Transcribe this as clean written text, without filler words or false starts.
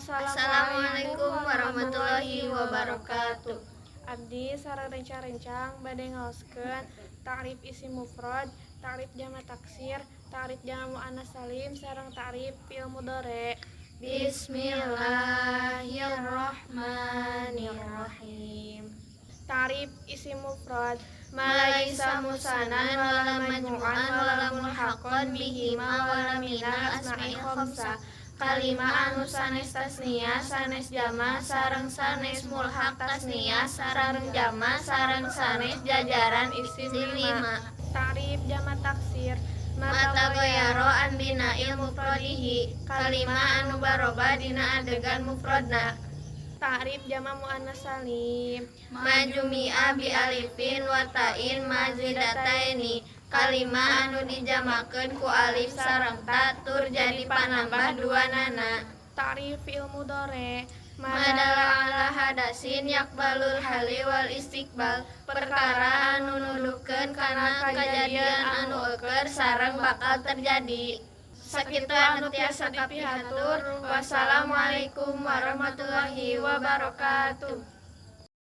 Assalamualaikum warahmatullahi wabarakatuh. Abdi sareng rencang-rencang bade ngaoskeun ta'rif isim mufrad, ta'rif jama taksir, ta'rif jama muannas salim sareng ta'rif fi'il mudhari. Bismillahirrahmanirrahim. Ta'rif isim mufrad: Ma laisa musannan wala majmu'an wala mulhaqan bihima wala minal asma'il khamsah. Kalima anu sanes tasniyah, sanes jama, sareng sanes mulhaq tasniyah sareng jama, sareng sanes jajaran isim lima. Ta'rif jama taksir: Ma taghayyara an bina'il mufradihi. Kalima anu barobah dina adegan mufradna. Ta'rif jama muannas salim: Ma jumi'a bi alifin wa ta'in mazidataini. Kalima anu dijamakeun ku alif sareng ta tur jadi panambah duanana. Ta'rif fi'il mudhari: Ma dalla ala hadasin yaqbalul hali wal istiqbal. Perkara anu nuduhkeun kana kajadian anu eukeur sareng bakal terjadi. Sakitu anu tiasa kapihatur. Wassalamualaikum warahmatullahi wabarakatuh.